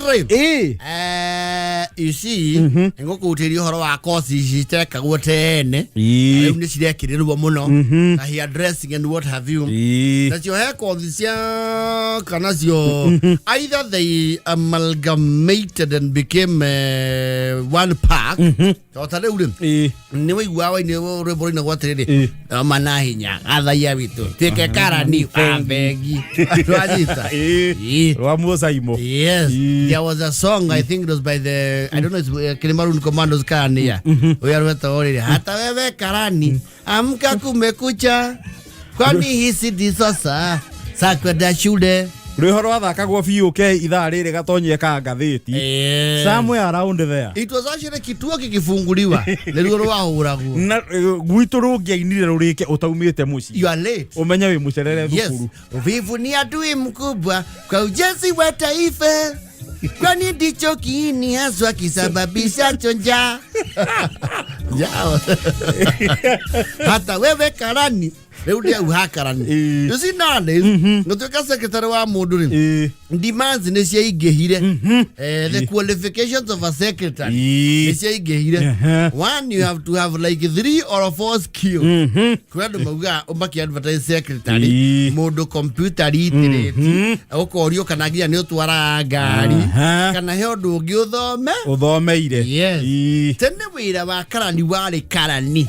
Secretary. Ĩĩ. You see, nĩngũkũhutĩria ũhoro wa kosi ici itekagwo tene. Ĩĩ. Rĩu nĩ cirekĩrĩrwo mũno. Na hair dressing and what have you. Ĩĩ. Nacio he kothi cia kana cio either they amalgamated and became one pack. To ta rĩu rĩ, Ĩĩ. nĩ waiguaga waini rwĩmbo rũinagwo atĩrĩrĩ, Ĩĩ. "Roma na hinya gathaia witũ tuĩke karani wa bengi." Twanyita? Ĩĩ. Ĩĩ. Rwa Musaimo. Yes, there was a song, I think it was by the, I don't know, it's Kilimaroon Commandos Karania. Uya rwetagwo rĩrĩ, "Hata wewe karani, amka kumekucha, kwani hisi ndi sasa saa kwenda shule." Rwĩho rwathakagwo biũ ke ithaa rĩrĩ gatonyie ka ngathĩti. Yes. Somewhere around there. It was actually kituo kikifunguliwa nĩruo rwahũragwo. Na gwitũ rũngĩainire rũrĩke ũtaumĩte mũciĩ. You are late. Ũmenye wĩ mũcerere Yes. thukuru. Uvivu ni adui mkubwa kwa ujenzi wa taifa, kwani ndicho kiini haswa kisababishacho njaa. Njaa. Hata wewe karani rĩu ndĩauha karani. Ĩĩ. You see nowadays, gũtuĩka secretary wa mũndũ rĩ, Ĩĩ. demands nĩ ciaingĩhire. The qualifications of a secretary Ĩĩ. nĩ ciaingĩhire. One, you have to have like three or four skills. Kwĩ andũ maugaga makĩ-advertise secretary, mũndũ computer literate, ũkorio kana nginya nĩ ũtwaraga ngari, kana he ũndũ ũngĩ ũthome Ũthomeire. Yes. Ĩĩ. Tene wĩra wa karani warĩ karani.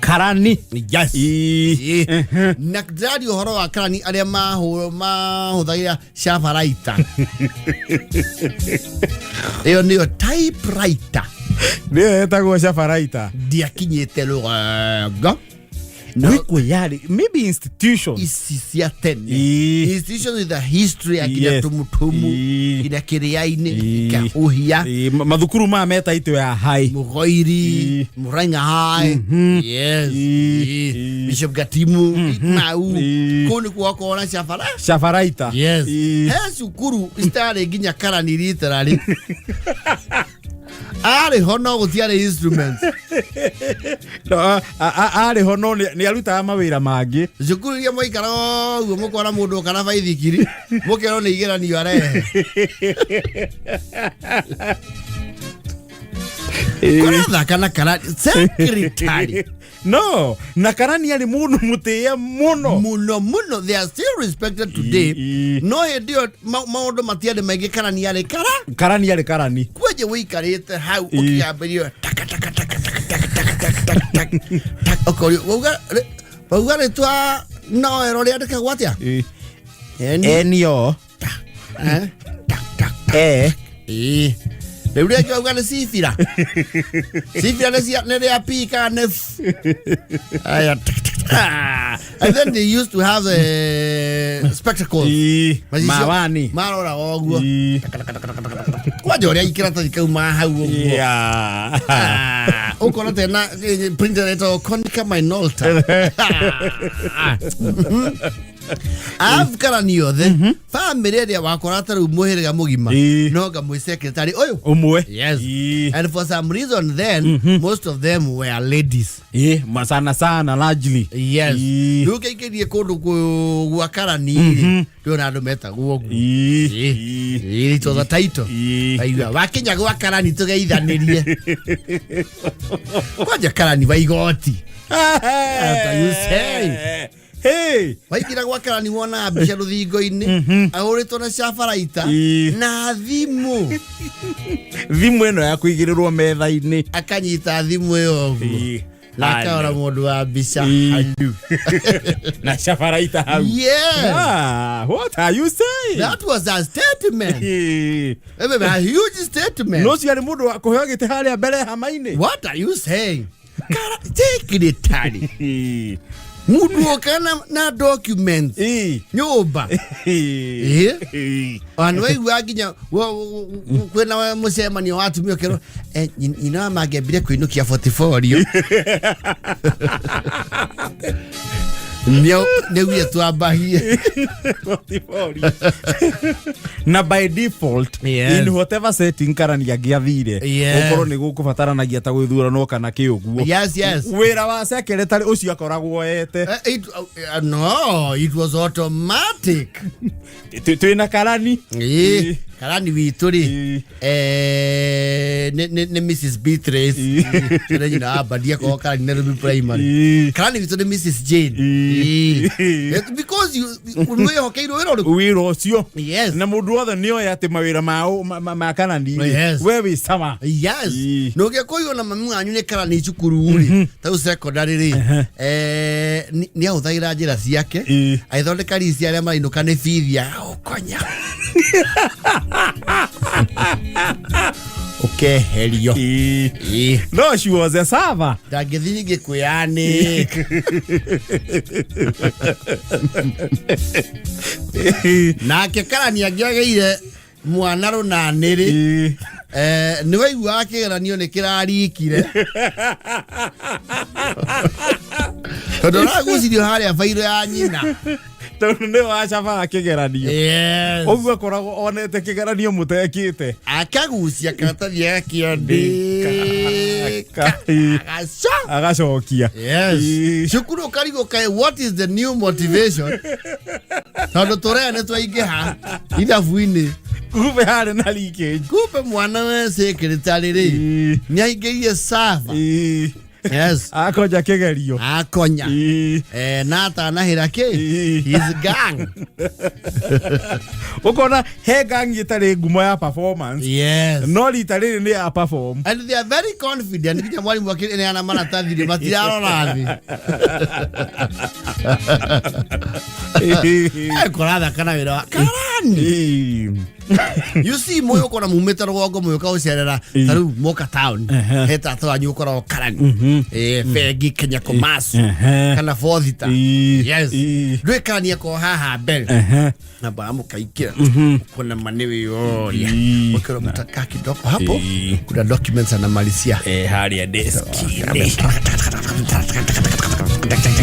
Karani. Yes. Ĩĩ. Ĩĩ. Na ndĩraria ũhoro wa karani arĩa mahũthagĩra chabaraita, ĩyo nĩyo typewriter. Nĩyo ĩtagwo cabaraita. Ndiakinyĩte rũgongo. No. Gwĩkwo yarĩ maybe institution. Ici cia tene, institutions with a history ya nginya tumutumu, nginya kĩrĩa-inĩ, ikahuhia. Ĩĩ, mathukuru maya meta itũ ya high. Mugoiri, Murang'a High, yes. Bishop Gatimu mau. Kũu nĩkuo wakorwo na cabara Cabaraita. Yes. Ĩĩ. He cukuru citarĩ nginya karani literally arĩ ho no gũtiarĩ instruments. No, arĩ ho no nĩ arutaga mawĩra mangĩ. Cukuru iria mwaikara ũguo mũkona mũndũ ũka na baithikiri mũkerwo nĩ igeranio arehe kũrathaka na karani secretary. No na karani arĩ mũndũ mũtĩe mũno. Muno muno, they are still respected today. No hĩndĩ ĩyo maũndũ matiarĩ maingĩ, karani arĩ kara Karani arĩ karani. Kwenje wĩikarĩte hau ũkĩambĩrio taka taka taka taka taka taka taka taka taka taka, ũkorio wauga rĩtwa no ero rĩandĩkagwo atĩa? N Enio. Eh, tak tak. E. Ĩĩ, rĩu rĩngĩ wauga nĩ cibira, cibira nĩ nĩ rĩa P kana nĩ F? Aya, tak, tak, tak. Ah, and then they used to have spectacles. Macicio- Mawani. Maroraga ũguo kwanja ũrĩa ikĩratathi kau ma hau ũguo. Ah, ũkona tena printer ĩtagwo Konica Minolta. Arabu karani othe bamĩrĩ ĩrĩa wakora ta rĩu mũhĩrĩga mũgima, no nga mwĩ secretary ũyũ. Ũmwe. Yes. And for some reason then most of them were ladies. Ĩĩ, sana sana, largely. Yes. Rĩu ũngĩingĩrie kũndũ gwa karani rĩ, ndĩrona andũ metagwo ũguo. Ĩĩ, it was a title. Aigua wakinya gwa karani tũgeithanĩrie kwanja karani wa igoti. What are you saying? Hey! Waingĩra gwa karani wona mbica rũthingo-inĩ ahũrĩtwo na cabaraita na thimũ. Thimũ ĩno ya kũigĩrĩrwo metha-inĩ. Akanyita thimũ ĩyo ũguo na akaora mũndũ wa mbica. Ĩĩ. Na cabaraita hau. Yes. Ah, what are you saying? That was a statement. A huge statement. No ũcio arĩ mũndũ wa kũheo gĩtĩ harĩa mbere hama-inĩ. What are you saying? Secretary mũndũ oka na documents nyũmba. Ĩĩ. Ona waigua nginya kwĩna mũcemanio wa atumia ũkerwo, "Nyina wa mangĩambire kũinũkia portfolio nĩaugire twambahie." Portfolio. Na by default, in whatever setting karani angĩathire, ũkorwo nĩ gũkũbataranagia ta gwĩthurano kana kĩ ũguo, wĩra wa secretary ũcio akoragwo ete. No, it was automatic. Twĩna karani. Ĩĩ. Karani witũ rĩ, nĩ Mrs Beatrice. Nĩ nyina wa Badia korwo karani Nairobi Primary. Karani witũ nĩ Mrs Jane. Because you mwĩhokeirwo wĩra ũrĩkũ? Wĩra ũcio. Yes. Na mũndũ wothe nĩ oĩ atĩ mawĩra ma karani rĩ, we wĩ sawa. Yes. Na ũngĩkũiywo na mami wanyu nĩ karani cukuru rĩ, ta rĩu secondary rĩ, nĩ ahũthagĩra njĩra ciake, agĩthondeka rici arĩa marainũka nĩ bithi agagũkonya ũkeherio. No she was a server. Ndangĩthiĩ ningĩ kwĩyanĩka. Nake karani angĩagĩire mwana rũnanĩ rĩ, nĩ waiguaga kĩgeranio nĩ kĩrarikire tondũ aragucirio harĩa bairo ya nyina. Tondũ nĩ wacabaga kĩgeranio. Yes. Ũguo akoragwo onete kĩgeranio mũtekĩte. Akagucia karatathi agakĩandĩka, agaco Agacokia. Yes. Cukuru ũkarigwo kaĩ, what is the new motivation, tondũ tũrea nĩ twaingĩha ithabu-inĩ. Kumbe harĩ na leakage. Kumbe mwana we secretary rĩ, nĩ aingĩrie server. Yes. Akonja kĩgerio. Akonya. Na atanahĩra kĩ, his gang. Ũkona he gang ĩtarĩ ngumo ya performance, no rita rĩrĩ nĩ ya perform. And they are very confident, nginya mwarimũ akĩneana maratathi rĩ, matirarora thĩ. Kũrathaka na wĩra wa karani. You see, mũyũ ũkona mumĩte rũgongo, mũyũ ũcerera ta rĩu moka town, he tata wanyu ũkoragwo karani, bengi Kenya Commerce kana Fothita. Yes. Ndũĩ karani akorwo haha mbere na bara mũkaingĩra, ũkona ma nĩ wĩyoria, ũkĩrwo mtakaa kidogo hapo, kuna documents anamalizia. Harĩa deski-inĩ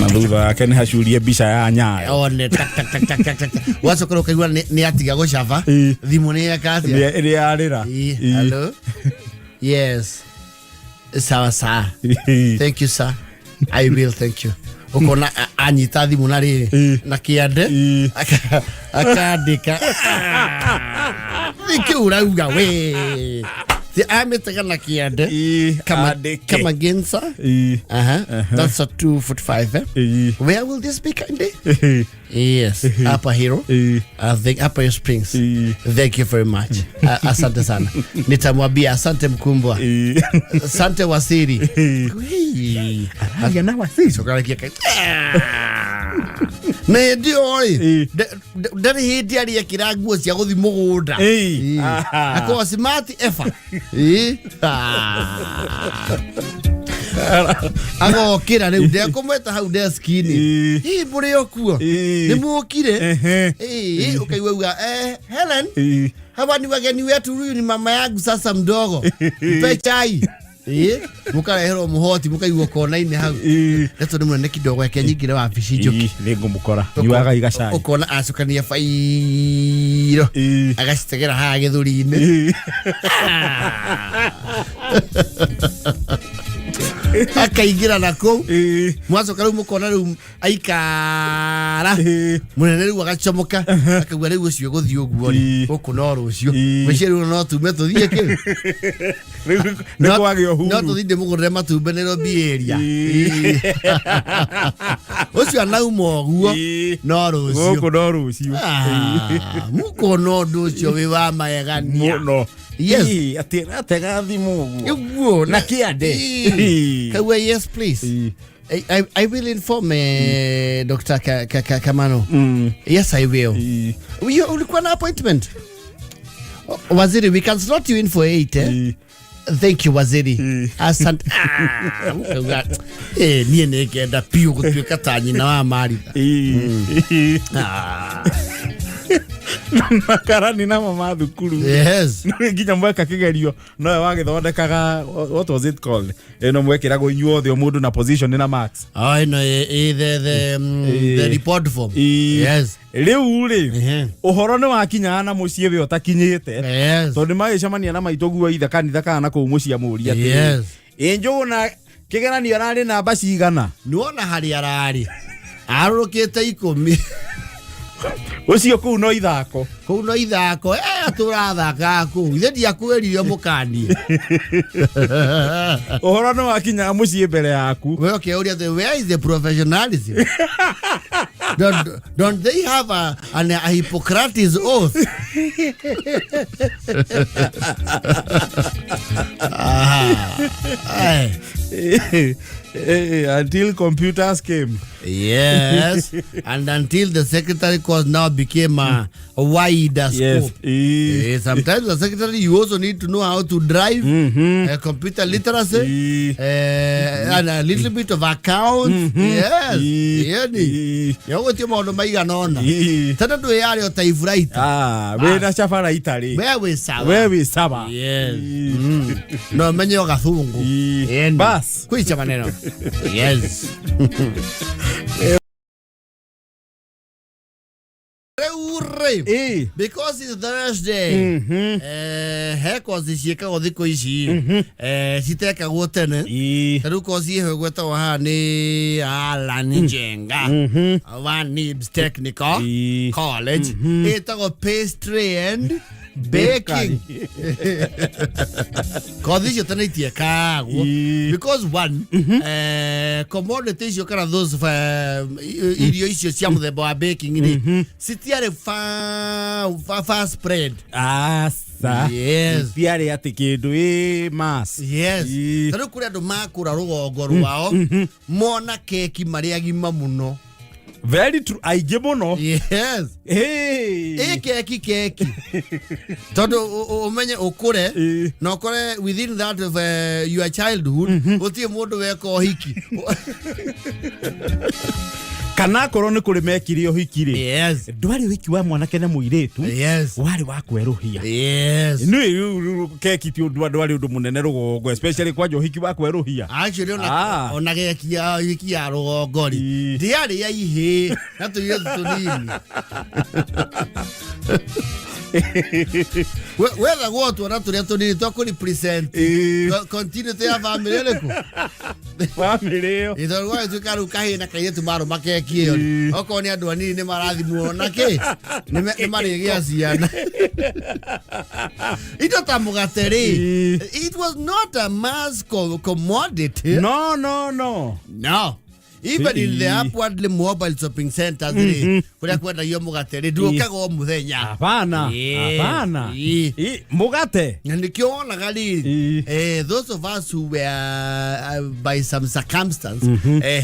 na thutha wake nĩ hacurie mbica ya Nyayo. One tak tak tak tak tak tak, wacoka ũkaigua nĩ atiga gũcaba. Thimũ nĩ yeka atĩa? Ĩrĩa yarĩra. Hello, yes, sawa sawa. Thank you, sir, I will, thank you. Ũkona anyita thimũ na rĩrĩ na kĩande, akandĩka nĩkĩ ũrauga we. Ti amĩtega na kĩande. Andĩke. Come again, sir. That's a 245, eh? Where will this be kindly? Yes, Upper Hero. I think Upper Springs. Thank you very much. Asante sana, nitamwambia asante mkumbwa. Asante wasiri. Wee. Aragia na wasiri. Cokaragia kai na hĩndĩ ĩyo rĩ, ndarĩ hĩndĩ arĩ ekĩra nguo cia gũthi mũgũnda. Akorwo smart eba. Agokĩra rĩu ndekũmweta hau deski-inĩ. Hihi mũrĩ o kuo? Nĩ mũkire? Ũkaigua uga, "Helen, hawa ni wageni wetu, huyu ni mama yangu sasa mdogo, mpe chai." Mũkareherwo mũhoti, mũkaigwo kona-inĩ hau. Ndeto nĩ mũnene kidogo, eke nyingĩre wabici njũki. Nĩ ngũmũkora nyuaga igacai. Ũkona acukania bairo, agacitegera haha gĩthũri-inĩ, akaingĩra na kũu. Mwacoka rĩu mũkona rĩu aikara, mũnene rĩu agacomoka, akauga rĩu ũcio gũthiĩ ũguo rĩ, gũkũ no rũciũ. Mũciĩ rĩu no tume tũthiĩ kĩ. Rĩu nĩ kwagĩa No ũhuru. tũthiĩ ndĩmũgũrĩre matumbĩ Nairobi area. Ũcio anauma ũguo, no rũciũ. Gũkũ no rũciũ. Ah, mũkona ũndũ ũcio wĩ wa magegania. Mũno. Yes. Atĩ atega thimũ ũguo ũguo na kĩande. Kaua, "Yes, please. I will inform Dr. Kamano. Yes, I will. You, ulikuwa na appointment? Waziri, we can slot you in for 8, eh? Thank you, waziri. Asante." Ah, ukauga, niĩ nĩ ngenda piũ gũtuĩka ta nyina wa Maritha. Ah, Makarani namo ma thukuru, nginya mweka kĩgerio nowe wagĩthondekaga, what was it called, ĩno mwekĩragwo inyuothe o mũndũ na position na marks? Oh, no, the report form. Yes. Rĩu rĩ, ũhoro nĩ wakinyaga na mũciĩ we ũtakinyĩte, tondũ magĩcemania na maitũ guo ithe kanitha kana na kũu mũciĩ amũria atĩrĩ, ĩ Njũgũna kĩgeranio ararĩ namba cigana? Nĩwona harĩa ararĩ arũrũkĩte 10. Ũcio kũu no ithako. Kũu no ithako, tũrathakaga kũu. Ithe ndiakwĩrire mũkanie. Ũhoro nĩ wakinyaga mũciĩ mbere yaku. We ũkĩũria atĩ, where is the professionalism? Don't they have a Hippocrates oath? Ah, Until computers came. Yes, and until the secretary course now became a wider scope. Sometimes the secretary, you also need to know how to drive, computer literacy, and a little bit of accounts. Yes. Yani. Yogotie maũndũ maigana ũna. Tene ndwĩ o typewriter. Ah, wĩna cabara itarĩ. We wĩ sawa. We wĩ sawa. Yes. No menye o gathungu. Ĩĩ. Bas. Kwicha maneno. Yes. Rĩu rĩ, because it's Thursday, he kothi ciĩkagwo thikũ ici citekagwo tene. Ta rĩu kothi ĩho ĩgwetagwo haha nĩ Alan Njenga wa Nibs Technical College, ĩtagwo pastry and baking. Kothi icio tene itiekagwo because one, commodity icio kana those irio icio cia mũthemba wa baking rĩ, citiarĩ fa spread. Aca. Yes. Itiarĩ atĩ kĩndũ ĩ mass. Yes. Ta rĩu kũrĩ andũ makũra rũgongo rwao mona keki marĩ agima mũno. Very true. Aingĩ mũno. Yes. Hey. Ĩ keki tondũ ũmenye ũkũre na ũkore within that of your childhood gũtirĩ mũndũ weka ũhiki. Kana akorwo nĩ kũrĩ mekire ũhiki rĩ, Yes. ndwarĩ ũhiki wa mwanake na mũirĩtu, Yes. warĩ wa kwerũhia. Yes. Nĩ keki ti ũndũ ndwarĩ ũndũ mũnene rũgongo, especially kwanja ũhiki wa kwerũhia. Actually ona Ah. ona geki ya hiki ya rũgongo rĩ, ndiarĩ ya ihĩĩ na tũirĩtu tũnini. Wethagwo twana tũrĩa tũnini twa kũ represent continuity ya family ĩrĩkũ? Bamĩrĩ ĩyo. Ĩ tondũ gwagĩtuĩka rĩu kahĩĩ na kairĩtu marũma keki ĩyo rĩ, okorwo nĩ andũ anini nĩ marathimwo na kĩ nĩ marĩgĩa ciana. Indo ta mũgate rĩ, it was not a mass commodity. No, no, no. No. Even in the upwardly mobile shopping centers rĩ, kũrĩa kwendagio mũgate rĩ, nduũkaga o mũthenya. Hapana. Yes. Hapana. Ĩĩ. Mũgate. Na nĩkĩo wonaga rĩ, those of us who were by some circumstance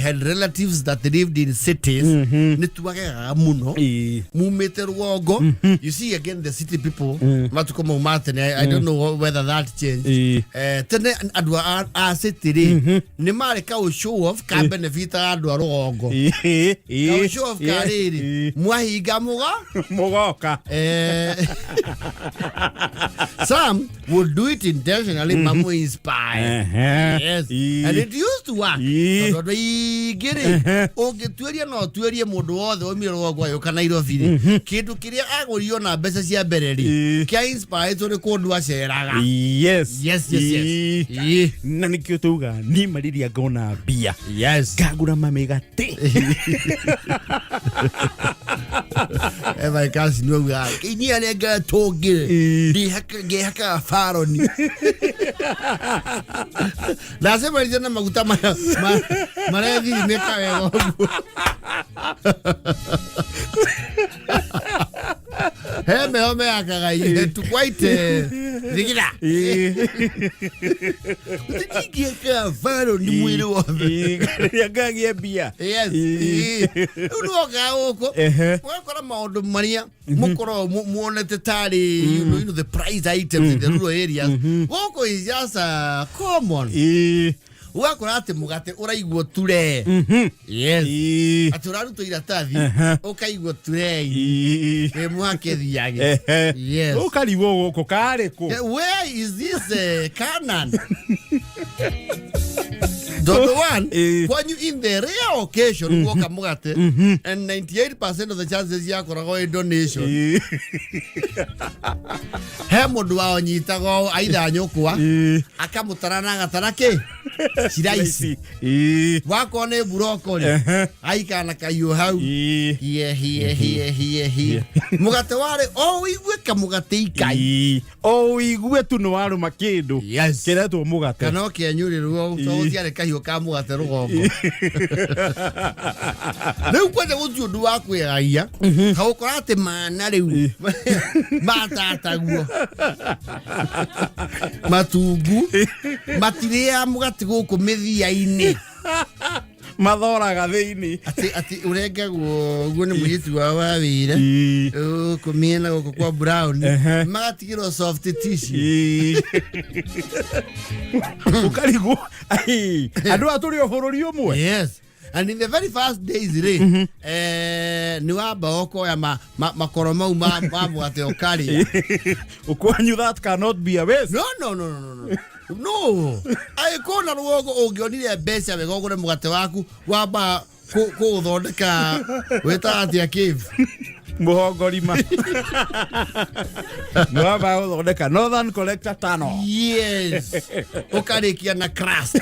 had relatives that lived in cities, nĩ twagegaga mũno mumĩte rũgongo. You see, again, the city people matukũ mau ma tene, I don't know whether that changed. Tene andũ a city rĩ, nĩ marĩ kaũ show off ka benefitaga andũ a rũgongo. Kaũ show off ka rĩrĩ, mwahinga mũga Mũgoka. Some would do it intentionally, mamu inspire. Yes. And it used to work. Tondũ andũ aingĩ rĩ, ũngĩtuĩria no ũtuĩrie mũndũ wothe waumire rũgongo agĩũka Nairobi rĩ, kĩndũ kĩrĩa agũrire na mbeca cia mbere rĩ, kĩa inspired nĩ kũndũ aceraga. Yes. Na nĩkĩo tuga niĩ marĩria ngona mbia ngagũra mamĩgate. Eva kasi nĩ auga inyuĩ arĩa ngatũngĩre ngĩhakaga faroni ndacemanirie na maguta marethirimĩka wega ũguo he meho mehakaga to quite thigira ndingĩhakaga faroni mwĩrĩ wothe. Rĩrĩa ngagĩa mbia. Yes. Rĩu nĩwokaga gũkũ ũgakora maũndũ marĩa mũkoragwo muonete tarĩ the price items in the rural areas gũkũ is just common. Ũgakora atĩ mũgate ũraigwo ture. Yes. Atĩ ũrarutwo iratathi ũkaigwo turei wĩ mũhake thiage. Yes. Ũkarigwo gũkũ karĩ kũ. Where is this Canaan? Tondũ one, kwanyu in the rare occasion guoka mũgate, and 98% of the chances yakoragwo ĩ donation, he mũndũ wao nyitaga aitha nyũkwa akamũtara na agatara kĩ. Ciraici. Ĩĩ. Wakorwo nĩ mburokori Ehe. aikara na kahiũ hau. Ĩĩ. Hie hie hie hie hie. Mũgate warĩ o ũigue kamũgate ikai. Ĩĩ. O ũigue tu nĩ warũma kĩndũ Yes. kĩretwo mũgate. Kana ũkĩenyũrĩrwo Ĩĩ. tondũ gũtiarĩ kahiũ ka mũgate rũgongo. Rĩu kwanja gũtirĩ ũndũ wa kwĩraia hagũkora atĩ mana rĩu matataguo matungu matirĩaga mũgate gũkũ mĩthia-inĩ. Mathoraga thĩinĩ. Atĩ atĩ ũrengagwo ũguo nĩ mũirĩtu wao wa wĩra Ĩĩ. gũkũ mĩena gũkũ kwa brown Ehe. magatigĩrwo soft tissue. Ĩĩ. Ũkarigwo ai, andũ aya tũrĩ o bũrũri ũmwe. Yes. And in the very first days rĩ, nĩ wamba ũkoya makoro mau ma mũgate ũkarĩa. Kwanyu that cannot be a waste. No, no, no, no, no, no. No. Angĩkorwo na rũgongo ũngĩonire mbeca wega ũgũre mũgate waku wamba kũũthondeka wĩtaga atĩa cave. Mũhongorima. Nĩwamba gũthondeka Northern Collector Tunnel. Yes. Ũkarĩkia na crust.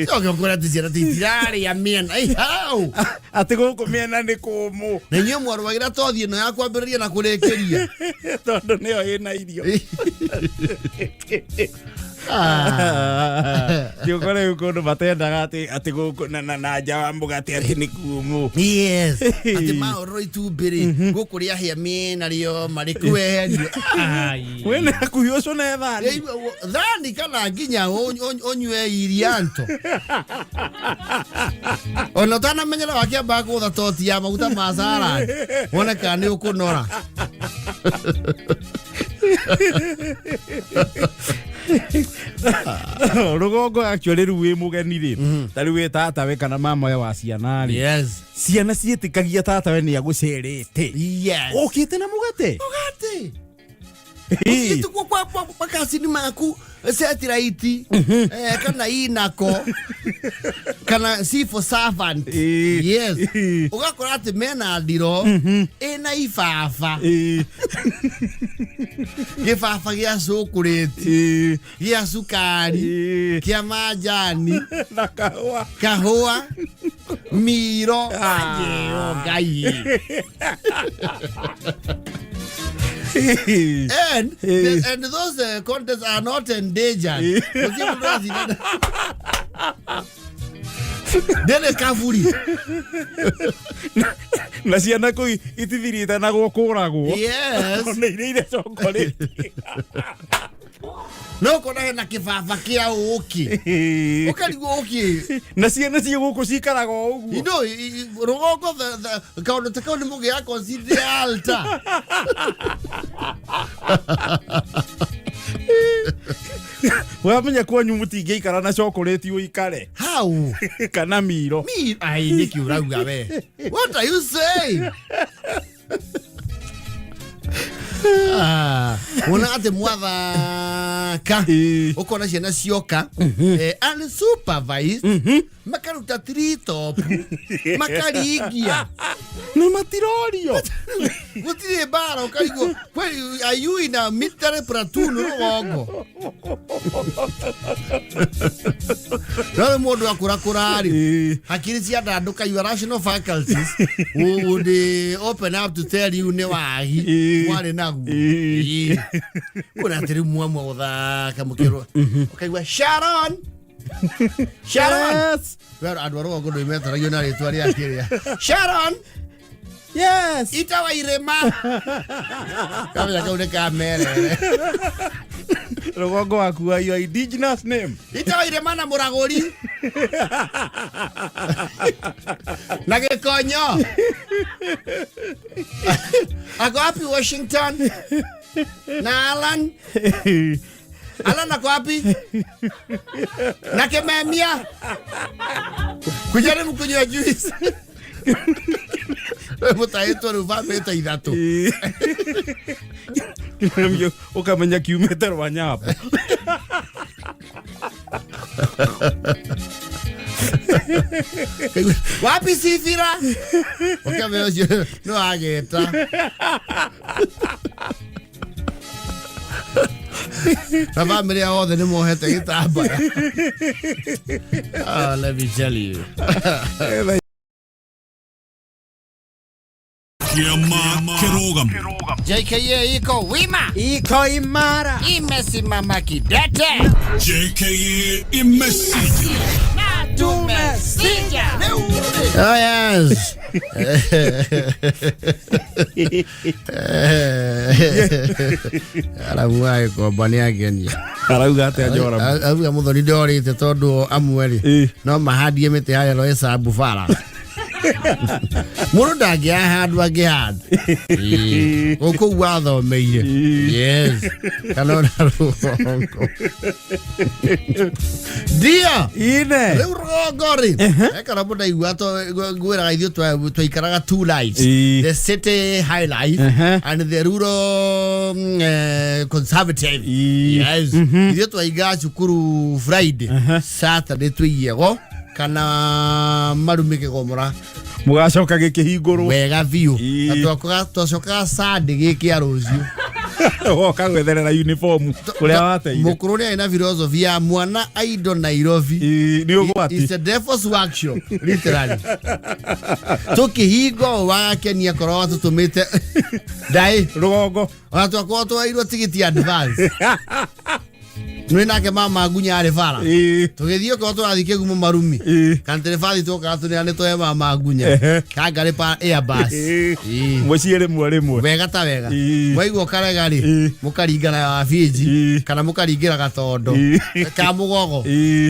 Coke ũkore atĩ ciana itirarĩa mĩena. Ĩ, how? Atĩ gũkũ mĩena nĩ kũmũ. Na inyuĩ mwarũagĩra tothi ĩno ya kwambĩrĩria na kũrĩkĩria. Tondũ nĩyo ĩna irio. Ah. Kĩũko rĩu kũndũ matendaga atĩ atĩ gũkũ na nja wa mũgate atĩ nĩ kũmũ. Yes. Atĩ maorwo itumbĩ rĩ, gũkũ rĩahĩa mĩena rĩo marĩ kweherio. Wĩna hakuhĩ ũcio nĩ thani. Thani kana nginya ũnyue irianto. Ona ũtanamenyera wakĩambaga kũgũtha toti ya maguta ma salad. Wone kana nĩ ũkũnora. Rũgongo actually rĩu wĩ mũgeni rĩ, ta rĩu wĩ tatawe kana mama we wa ciana rĩ, Yes. ciana ciĩtĩkagia tatawe nĩ agũcerete. Yes. Ũkĩte na mũgate. Mũgate. Ĩĩ. Ũthiĩte kwa makacini maku satellite, kana inako kana civil servant. Ĩĩ. Yes. Ĩĩ. Ũgakora atĩ mena ndiro ĩna ibaba. Ĩĩ. Gĩbaba gĩa cũkũrĩti, Ĩĩ. gĩa cukari, Ĩĩ. kĩa manjani, na kahũa, kahũa, miro. Ah. Anjĩo Ngai. And, and those contents are not endangered. Gũtirĩ mũndũ ũracindana. Ndĩrĩ kaburi. Na ciana kũu itithirĩte na gũkũragwo. Yes. Nĩ irĩire chocolate. No ũkona hena kĩbaba kĩa ũkĩ. Ũkarigwo ũkĩ. Na ciana ciĩ gũkũ cikaraga o ũguo. You know, rũgongo kaũndũ ta kau nĩ mũgĩa consider altar. Wamenya kwanyu mũtingĩikara na chocolate ũikare. How? Kana miro. Mi ai nĩkĩ ũrauga we? What are you saying? Ah, wona atĩ mwathaka Ĩĩ. ũkona ciana cioka unsupervised makaruta tree top makaringia Na matirorio. Gũtirĩ mbara ũkarigwo kweli are you in a military platoon rũgongo? No rĩu mũndũ akũrakũra rĩ, Ĩĩ. hakiri ciandandũka, your rational faculties would open up to tell you nĩ wagi Ĩĩ. mwarĩ naguo. Ĩĩ. Ĩĩ. Kuona atĩ rĩu mwamua gũthaka mũkĩrwo ũkaigua Sharon, Sharon. Yes. We andũ a rũgongo ndũimetaragio na rĩtwa rĩa kĩrĩa Sharon. Yes. Ita wa irĩma kamenya kau nĩ kamerere. Rũgongo waku wa your indigenous name. Ita wa irĩma na mũragũri na gĩkonyo ako wapi Washington na Alan. Alan ako wapi na Kimemia kujaribu kunywa juice. Mũtahĩtwo rĩu bamĩte ithatũ. Kĩmemio ũkamenya kiumĩte Rwanyambo. Wapi Sifira? Ũkamenya ũcio no ageta. Na bamĩrĩ yao othe nĩ mohete gĩtambaya. Oh, let me tell you. Kĩama kĩrũgamu. JKA iko wima, Iko imara. Imesimama kidete. JKA imesija. Tumesija. Oh, yes. Aramu agĩkomba nĩ angenia. Arauga atĩa Joram? Auga mũthoni ndorĩte tondũ amwe rĩ no mahandie mĩtĩ harĩa Roysambu bara. Mũndũ ndangĩaha handũ angĩhanda kũu wathomeire. Yes. Kana ona rũgongo. Ndio. Ine. Rĩu rũgongo rĩ ekara mũndũ aigua ngwĩraga ithuĩ twaikaraga two lives, the city high life and the rural conservative. Yes, ithuĩ twaigaga cukuru Friday, Saturday tũiyego kana marumĩ kĩgomora. Mũgacoka gĩkĩhingũrwo. Wega biũ. Na twacokaga Sunday gĩkĩa rũciũ. Woka gwetherera uniform kũrĩa wateire. Mũkũrũ nĩ arĩ na philosophy ya mwana aindo Nairobi. Nĩ ũgwati. It's a devil's workshop, literally. Tũkĩhingo wagakenia korwo watũtũmĩte ndaĩ Rũgongo. Ona twakorwo twairwo tigiti advance nĩ nake mama ngunya arĩ bara. Tũgĩthiĩ okorwo tũrathiĩ kĩgumo marumi kana terebathi twokaga tũnea nĩ tũhe mama ngunya kangarĩ pa airbus. Mũciĩ rĩmwe rĩmwe. Wega ta wega. Mwaigua karega rĩ, mũkaringana wa binji kana mũkaringĩra gatondo ka mũgogo.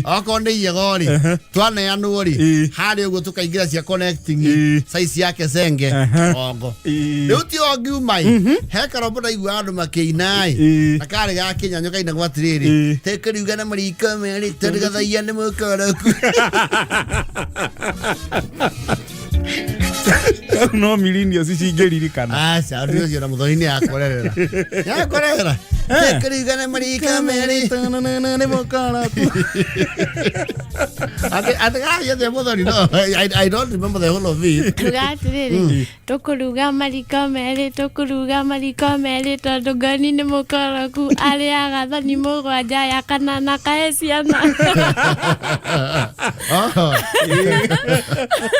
Okorwo nĩ iyego rĩ, twaneanwo rĩ, harĩa ũguo tũkaingĩra cia connecting size yake senge ongo. Rĩu ti ongiuma ĩ he karombo ndaigua andũ makĩina ĩ na karĩ ga kĩnyanyo kainagwo atĩrĩrĩ, tũkũruga na mariko merĩ tondũ gathaia nĩ mũkoroku. No millennials cingĩririkana. Aca, ũndũ ũcio na mũthoni nĩ akorerera yakorerera tũkũruga na mariko merĩ. Nĩ mũkoroku. Ati gathiĩ mũthoni, no I don't remember the whole of it. Ruga atĩrĩrĩ, tũkũruga mariko merĩ, tũkũruga mariko merĩ tondũ ngoni nĩ mũkoroku, arĩaga thani 7 ya kanana kahe ciana. Oh.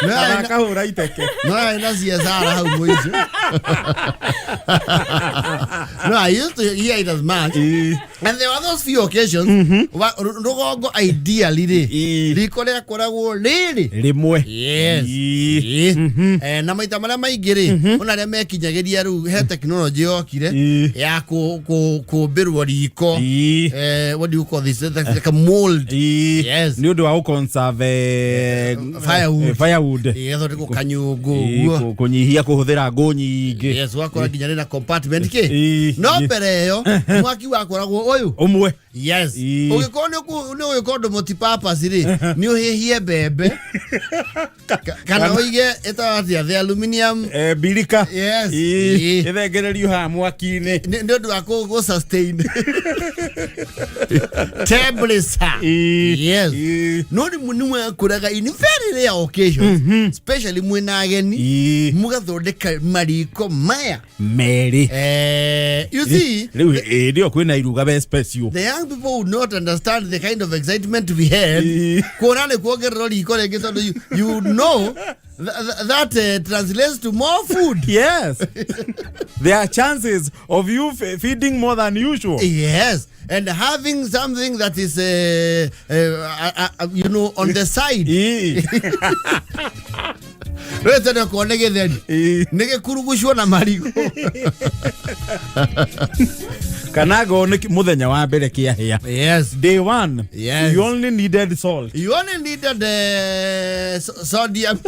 No, Arakahũra iteke. No, arĩ na ciacara hau mũico. No, I used to hear it as much. And there were those few occasions rũgongo ideally rĩ, riko rĩakoragwo rĩrĩ rĩmwe. Yes. Na maita marĩa maingĩ rĩ, ona arĩa mekinyagĩria rĩu he technology yokire ya kũmbĩrwo riko. What do you call this? That's like a mold. Yes. Nĩ ũndũ wa gũconserve Firewood. Firewood. Ĩgathondekwo kanyũngũ ũguo. Kũnyihia kũhũthĩra ngũ nyingĩ. Yes, wakora nginya rĩna compartment kĩ. No mbere ĩyo mwaki wakoragwo ũyũ. Ũmwe. Yes. Ũngĩkorwo nĩ ũgĩka ũndũ multipurpose rĩ, nĩ ũhĩhie mbembe kana ũige ĩtaga atĩa, the aluminium Mbirika. Yes. Ĩthengererio haha mwaki-inĩ. Nĩ ũndũ wa kũ sustain temperature. Yes. No nĩ mwakũraga in very rare occasions, especially mwĩna ageni, mũgathondeka mariko maya Merĩ. You see, Rĩu hĩndĩ ĩyo kwĩna iruga be special. The young people would not understand the kind of excitement we had kuona nĩ kuongererwo riko rĩngĩ tondũ you know that translates to more food. Yes, there are chances of you feeding more than usual. Yes, and having something that is on the side. Rĩu tene okorwo nĩ gĩtheri, nĩ gĩkurugucwo na marigũ. Kana ngo nĩ mũthenya wa mbere kĩahĩa, day one, you only needed salt. You only needed sodium,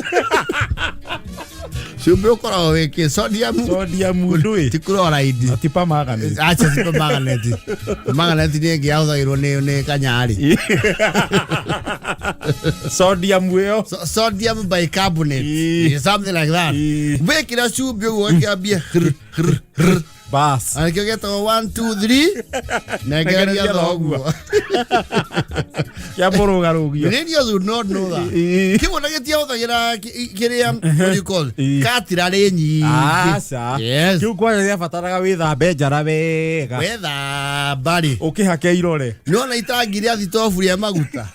cumbĩ ũkoragwo wĩkĩ sodium. Sodium ndũĩ. Ti chloride. Ti permanganate. Acha, si permanganate. Permanganate nĩ ĩngĩ yahũthagĩrwo nĩ kanyarĩ. Sodium ĩyo. So, sodium bicarbonate. Something like that. Wekĩra cumbĩ ũguo gakĩambia hr hr hr. Bas. Na nĩkĩo gĩtagwo 1 2 3 nengereria thoguo. Kĩa mũrũgarũgio. Millennials would not know that. Ĩĩ. Kĩmwe na gĩtiahũthagĩra kĩrĩa, what do you call it? Ĩĩ. Katirarĩ nyingĩ. Aca. Yes. Kĩu kwanja gĩabataraga wĩthambe njara wega. Wethamba rĩ. Ũkĩhake irore. Nĩwona itangi rĩa thitobu rĩa maguta.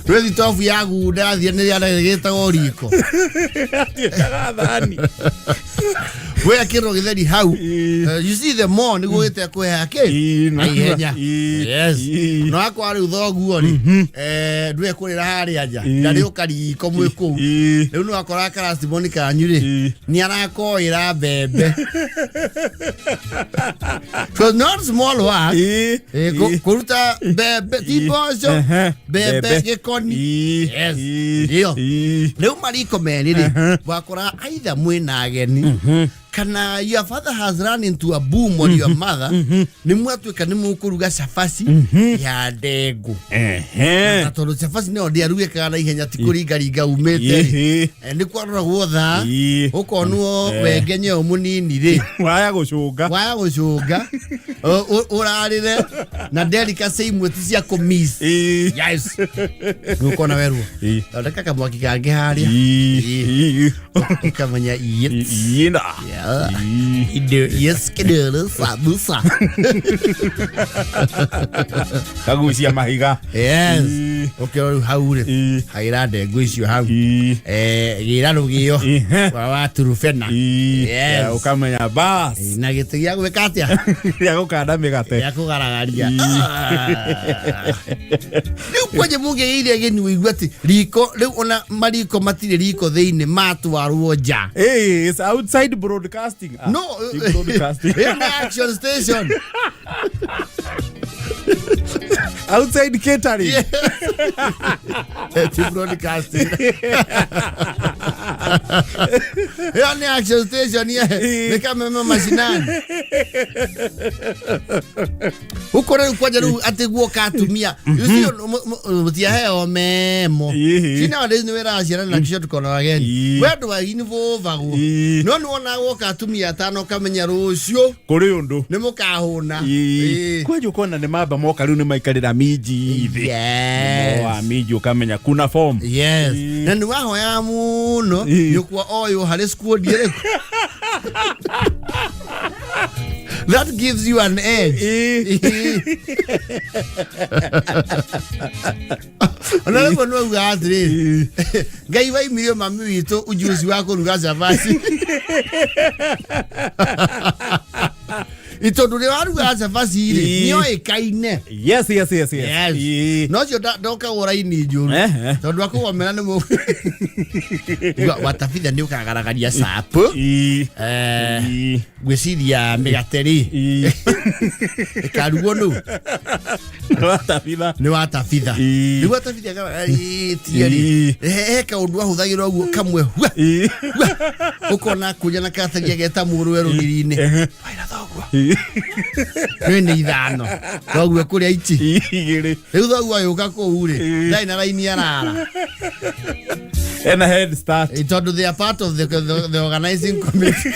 Rwĩ thitobu ya gunda thiĩ nĩ rĩa gĩtagwo riko. Atuĩkaga thani. Wekĩrwo gĩtheri hau. Ĩĩ. You see the more nĩguo gĩte kũheha kĩ? Ĩĩ, Na ihenya. Ĩĩ. Yes. Ĩĩ. No akwa rĩu thoguo rĩ. Ndũe kũrĩra harĩa nja. Ĩĩ. Ndarĩ riko mwĩ kũu. Ĩĩ. Rĩu nĩwakora karasimoni kanyu rĩ. Ĩĩ. Nĩ arakoĩra mbembe. It was not small work. Ĩĩ. Kũruta mbembe ti mboco, Ehe. mbembe gĩkoni. Ĩĩ. Yes. Ĩĩ. Ndio. Ĩĩ. Rĩu mariko merĩ rĩ, wakora aitha mwĩna ageni kana your father has run into a boom or your mother, nĩ mwatuĩka nĩ mũkũruga cabaci ya ndengũ. Ehe. Na tondũ cabaci nĩyo ndĩarugĩkaga na ihenya, ti kũringaringa umĩte rĩ. Ĩhĩ. Nĩ kwaroragwo thaa, Ĩĩ. ũkonwo wenge ũyũ mũnini rĩ, Waya gũcũnga. waya gũcũnga ũrarĩre na delicacy imwe ti cia kũmiss. Ĩĩ. Yes, nĩũkona werwo Ĩĩ. thondeka kamwaki kangĩ harĩa. Ĩĩ. Ũkamenya yes. Ĩĩ na. Yeah. Ĩĩ. Indo yes kidole sabusa. Kagucia mahiga. Yes. Ĩĩ. Ũkĩrora rĩu hau rĩ, Ĩĩ. hagĩra ndengũ icio hau. Ĩĩ. Gĩra rũgĩo Ĩhĩ. wa turubena. Ĩĩ. Yes. Ũkamenya bas. Na gĩtĩ gĩa gwĩka atĩa? Gĩa gũkanda mĩgate. Gĩa kũgaragaria. Rĩu kwanja mũngĩgĩire ageni, ũigua atĩ riko rĩu ona mariko matirĩ riko thĩinĩ, matwarwo nja. Hey, it's outside broadcasting. Ah, No, ti broadcasting. ĩyo nĩ action station. Outside catering. Ti broadcasting. Ĩyo nĩ action station ye. Nĩ kameme macinani. Ũkore rĩu kwanja rĩu atĩ guoka atumia. You see, mũtiaheo memo. Ĩhĩ. See, nowadays nĩ wĩraga ciana na kisho tuko na wageni. Ĩĩ. We andũ a involvagwo. Ĩĩ. No nĩ wonaga guoka atumia atano ũkamenya rũciũ Kũrĩ ũndũ. nĩ mũkahũna. Ĩĩ. Ĩĩ. Kwanja ũkona nĩ mamba moka rĩu nĩ maikarĩra minji thĩ. Yes. Wa minji ũkamenya kuna form. Yes. Ĩĩ. Na nĩ wahoyaga mũno Ĩĩ. nyũkwa oyũ harĩ squad ĩrĩkũ. That gives you an edge. Ĩĩ. Ona rĩmwe nĩ waugaga atĩrĩrĩ, Ngai waimirie mami witũ ujuzi wa kũruga cabaci, tondũ rĩrĩa warugaga cabaci rĩ, Ĩĩ. nĩoĩkaine. Yes. Yes. Ĩĩ. No ũcio ndokagwo raini njũru, Ehe. tondũ akũgomera nĩ mũ watabitha nĩ ũkagaragaria capu. Ĩĩ. Ĩĩ. Ngwĩciria mĩgate rĩ, Ĩĩ. ĩkarugwo nũ? Watabitha. Nĩ watabitha. Ĩĩ. Rĩu watabitha agararĩtie rĩ, he kaũndũ ahũthagĩra ũguo kamwe hua Ĩĩ. hua, ũkona kũnja na karatathi ageta mũrũwe rũgiri-inĩ. Ehe. Waira thoguo. Ĩĩ. Rĩ nĩ ithano thoguo kũrĩa ici. Igĩrĩ. Rĩu thoguo agĩũka kũu rĩ, Ĩĩ. ndarĩ na raini arara. Ena head start. Tondũ they are part of the organizing committee.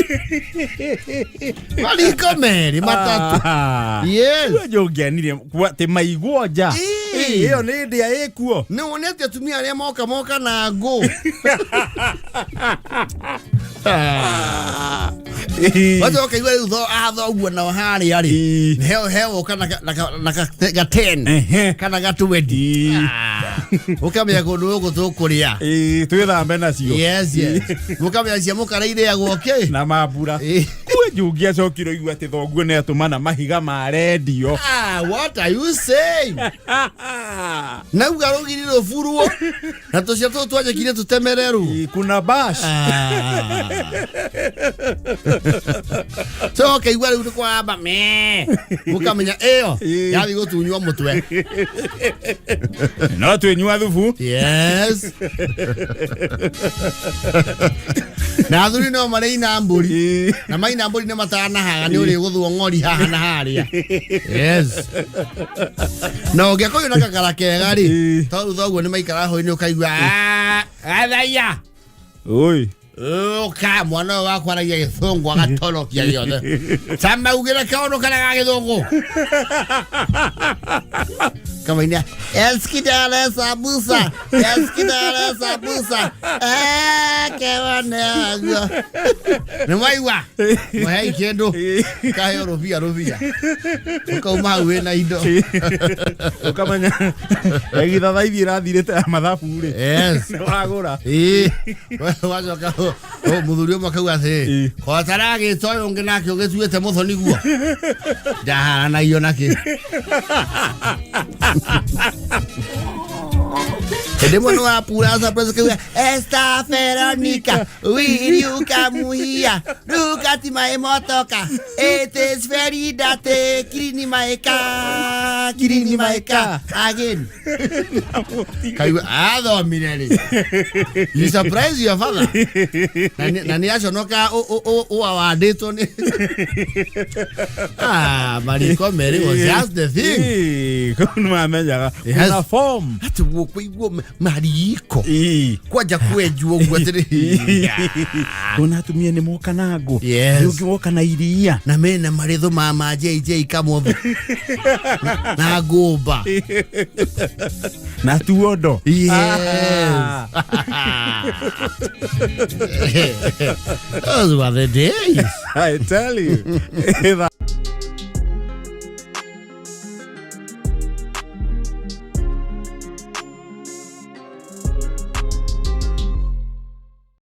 Mariko merĩ matatũ. Ah. Yes. Kwanja ũngĩanire atĩ maigwo nja. Ĩĩ. Ĩyo nĩ ndĩa ĩkuo. Nĩ wonete atumia arĩa moka moka na ngũ. Wacha ũkaigua rĩu thoguo nao harĩa rĩ, Ĩĩ. he woka na ga 10 Ehe. kana ga 20. Ĩĩ. Ũkamenya kũndũ gũkũ tũkũrĩa. Ĩĩ, twĩthambe nacio. Yes, mũkamenya cia mũkara irĩagwo kĩ. Na mambura. Ĩĩ. Kwanja ũngĩacokire ũigua atĩ thoguo nĩ atũmana mahiga ma rendio. Ah, what are you saying? Nauga rũgiri rũburwo na tũcio tũtũ twanjĩkire tũtemererwo. Ĩĩ, kuna bash. So ũkaigua rĩu nĩ kwamba me mũkamenya ĩyo Ĩĩ. yathiĩ gũtunywo mũtwe. No twĩnyua thubu. Yes, na athuri no marĩ ina mbũri. Ĩĩ. Na maina mbũri nĩ matanahaga nĩ ũrĩ gũthwo ng'ori haha na harĩa. Yes, na ũngĩakorwo na kakara kega rĩ, Ĩĩ. tondũ thoguo nĩ maikara hau nĩ ũkaigua, "Ah, gathaiya." Oi. Ũka mwana ũyũ wakwa aragia gĩthũngũ agatorokia gĩothe. Tamaugĩre kaũndũ karĩa ga gĩthũngũ. Kamainia eskidale sambusa, eskidale sambusa. Kewane aguo. Nĩ mwaigua? Mũhei kĩndũ. Kaheo rũbia rũbia. Ũkauma hau wĩna indo. Ũkamenya egithathaithi ĩrathirĩte ya mathabu rĩ. Yes. Nĩ wagũra. Ĩĩ. Wacoka mũthuri ũmwe akauga atĩrĩ Ĩĩ. kotaragĩta ũyũ ũngĩ nake ũgĩtuĩte mũthoni guo ndaharanagio nakĩ. Hĩndĩ ĩmwe nĩ wapura surprise ũkauga Esther Veronica, will you come here? Look at my motoka. It is very dirty. Clean my car, clean my car again. Kaigua athomire rĩ. You surprise your father. Na nĩ aconoka ũawandĩtwo nĩ. Ah, mariko merĩ was just the thing. Ĩĩ, kũu nĩ mamenyaga. Yes. Kuna form. Atĩ gũkũigua mariko. Ĩĩ. Kwanja kwenjwo ũguo atĩrĩ. Kuna atumia nĩ moka na ngũ. Yes. Ũngĩ woka na iria. Na mena marĩthũ ma JJ Kamotho na ngũmba. Na tuondo. Yes. Ah. Those were the days. I tell you.